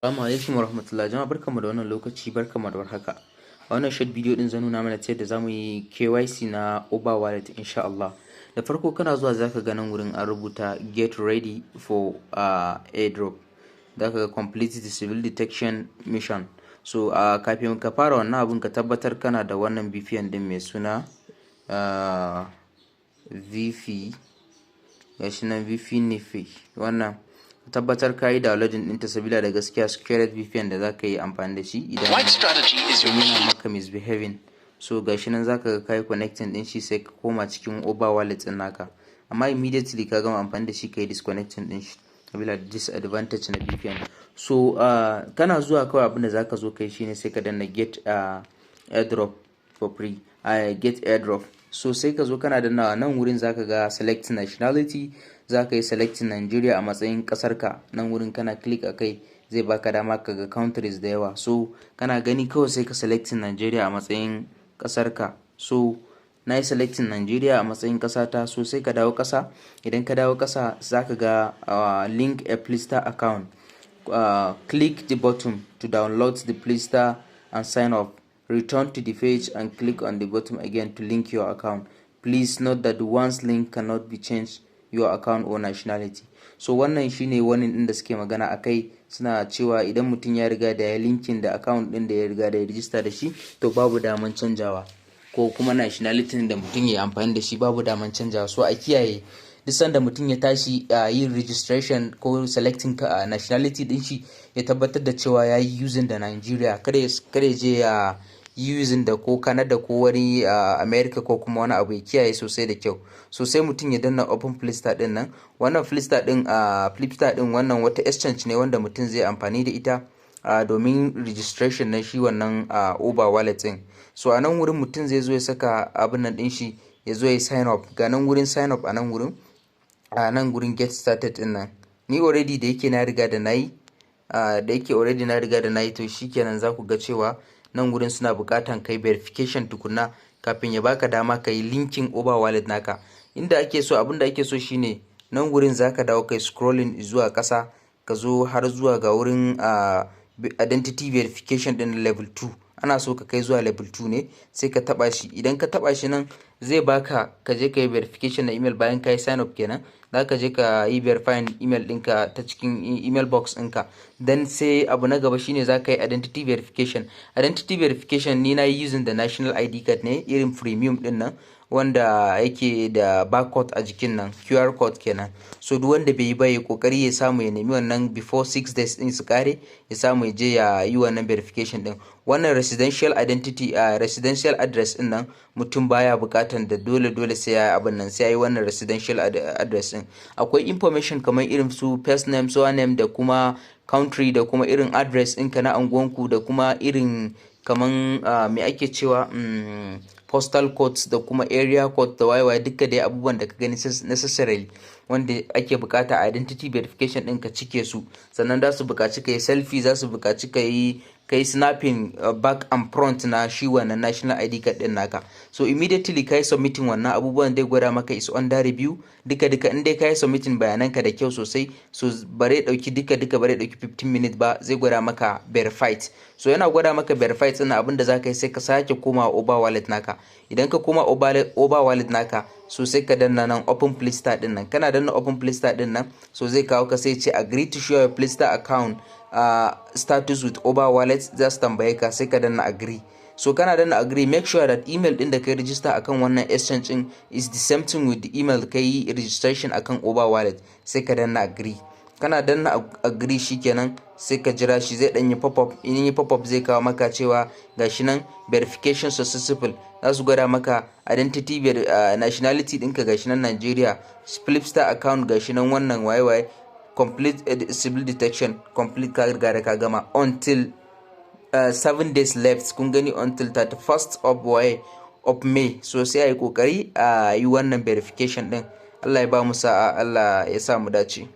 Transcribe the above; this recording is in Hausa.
Assalamu alaikum warahmatullahi. Jama'a, barkanmu da wannan lokaci, barkanmu da warhaka. A wannan short video din zan nuna mana ta yadda zamu yi KYC na Over Wallet, insha Allah. Da farko kana zuwa zaka ga nan wurin an rubuta "Get ready for airdrop". Zaka ga "Complete the Sybil detection mission". So kafin ka fara wannan abun, ka tabbatar kana da wannan VPN din mai suna VP, gashi nan, VPNify. Wannan tabbatar ka yi downloading ɗinta, sabila da gaskiya secured VPN da zaka yi amfani da shi idan yana maka misbehaving. So gashi nan, zaka ga kai connecting din shi, sai ka koma cikin Over Wallet din naka. Amma immediately ka gama amfani da shi, ka yi disconnecting din shi, sabila da disadvantage na VPN. So kana zuwa, kawai abinda zaka zo kai shine sai ka danna "Get airdrop for free", "Get airdrop". So sai ka zo kana dannawa nan wurin, zaka ga "Select nationality". Zaka yi selecting Nigeria a matsayin kasar ka. Nan wurin kana click akai, zai baka dama ka ga countries da yawa. So kana gani, kawai sai ka selecting Nigeria a matsayin kasar ka. So na yi selecting Nigeria a matsayin kasata. So sai ka dawo kasa. Idan ka dawo kasa, zaka ga "Link a Flipster account". Click the button to download the Flipster and sign up. Return to the page and click on the button again to link your account. Please note that the once link cannot be changed your account or nationality. So wannan shine wani din da suke magana akai. Suna cewa idan mutum ya riga da ya linking da account din da ya riga da ya register da shi, to babu daman canjawa, ko kuma nationality da mutum ya amfani da shi, babu daman canjawa. So a kiyaye, duk sanda mutum ya tashi yin registration ko selecting nationality din shi, ya tabbatar da cewa ya yi using da Nigeria. Kada ya je ya using da ko Canada ko wani America ko kuma wani abu. Ya kiyaye sosai da kyau. So sai mutum ya danna "Open Flipster" din nan. Wannan Flipster din, Flipster din wannan wata exchange ne wanda mutum zai amfani da ita domin registration na shi wannan Over Wallet din. So a nan wurin mutum zai zo ya saka abin nan din shi, ya zo ya sign up. Ga nan wurin sign up, a nan wurin, a nan wurin "Get started" din nan. Ni already da yake na riga da nayi, da yake already na riga da nayi, to shikenan. Za ku ga cewa nan wurin suna buƙatan kai verification tukunna kafin ya baka dama ka yi linking Over Wallet naka. Inda ake so, abin da ake so shine nan wurin zaka dawo kai scrolling zuwa ƙasa, ka zo har zuwa ga wurin identity verification din level 2. Ana so ka kai zuwa level 2 ne, sai ka taba shi. Idan ka taba shi nan, zai baka ka je ka yi verification na email. Bayan ka yi sign up kenan, za ka je ka yi verifying email ɗinka ta cikin email box ɗinka. Dan sai abu na gaba shine za ka yi identity verification. Identity verification, ni na yi using da national ID card ne, irin premium ɗin nan wanda yake da barcode a jikin nan, QR code kenan. So duk wanda bai yi ba, ya kokari ya samu ya nemi wannan before 6 days din su kare, ya samu ya je ya yi wannan verification din. Wannan residential identity, residential address din nan, mutum baya bukatan da dole dole sai ya abin nan, sai ya yi wannan residential address din. Akwai information kamar irin su first name, surname, da kuma country, da kuma irin address ɗinka na anguwanku, da kuma irin kaman me ake cewa, postal codes, da kuma area code, da waye duka dai abubuwan da ka gani necessarily wanda ake bukata a identity verification ɗin, ka cike su. Sannan za su buƙaci ka yi selfie, za su buƙaci ka yi snapping back and front na shi wannan national ID card din naka. So immediately ka yi submitting wannan abubuwan, dai gwada maka "Is under review". Duka duka in dai ka yi submitting bayananka da kyau sosai, so bare dauki, duka duka bare dauki 15 minutes ba, zai gwada maka "Verified". So yana gwada maka "Verified" din, abin da zaka yi, sai ka sake koma Over Wallet naka. Idan ka koma Over Wallet naka, so sai ka danna nan "Open Flipster" din nan. Kana danna "Open Flipster" din nan, so zai kawo ka, sai ce "Agree to share your Flipster account status with Over Wallet". Za su tambaye ka, sai ka danna "Agree". So kana danna "Agree", make sure that email din da kai register akan wannan exchange din is the same thing with the email kai yi registration akan Over Wallet. Sai ka danna "Agree". Kana danna "Agree", shikenan, sai ka jira shi, zai dan yi pop up. In yi pop up, zai kawo maka cewa gashi nan "Verification successful". Za su gwada maka identity, nationality ɗinka gashi nan Nigeria, Flipster account gashi nan, wannan waye waye, complete Sybil detection complete. Ka riga da ka gama until 7 days left. Kun gani, until 31st of waye of May. So sai a yi kokari a yi wannan verification din. Allah ya ba mu sa'a, Allah ya sa mu dace.